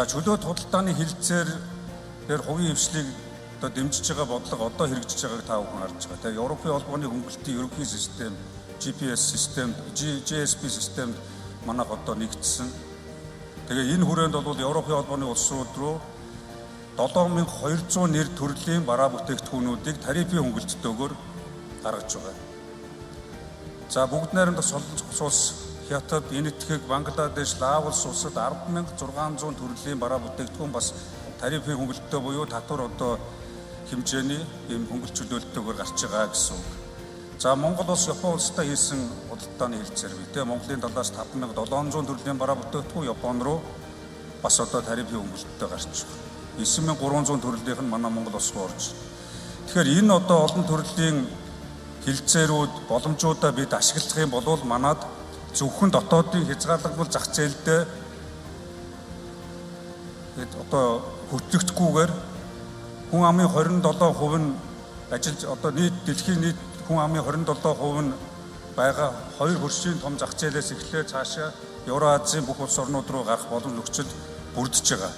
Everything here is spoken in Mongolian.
За, чөлөөт худалдааны хэлцээр тэр хувийн хвшлийг одоо дэмжиж байгаа бодлого одоо хэрэгжиж байгааг та бүхэн харж байгаа. Тэгээ Европын холбооны хөнгөлтийн ерөнхий систем, GPS систем, GSP системд манайх одоо нэгдсэн. Тэгээ энэ хүрээнд бол Европын холбооны улсууд руу 7200 нэр төрлийн бараа бүтээгдэхүүнүүдийг тарифын хөнгөлөлтөөр гаргаж байгаа. За, бүгд найрамдах Солонгос улс, Хятад, Энэтхэг, Бангладеш, Лаос улсад 10,600 төрлийн бараа бүтээгдэхүүн бас тарифын хөнгөлөлттэй буюу татвар одоо хэмжээний ийм хөнгөлт чөлөөлөлтөөр гарч байгаа гэсэн үг. За, Монгол улс Япон улстай хийсэн худалдааны хэлцээр бий. Тэ, Монголын талаас 5700 төрлийн бараа бүтээгдэхүүн Япон руу бас одоо тарифын хөнгөлөлттэй гарч байгаа. 9300 төрлийнх нь манай Монгол улс руу орж. Тэгэхээр энэ одоо олон төрлийн хэлцээрүүд, боломжуудаа бид ашиглах юм бол манад зөвхөн дотоодын хязгаарлагдмал зах зээлдээ одоо хөтлөгдөхгүйгээр хүн амын 27% нь ажиллаж, одоо нийт дэлхийн нийт хүн амын 27% нь байгаа хоёр хөршийн том зах зээлээс эхлээд цаашаа Евроазийн бүх улс орнууд руу гарах боломж нөхцөл бүрдэж байгаа.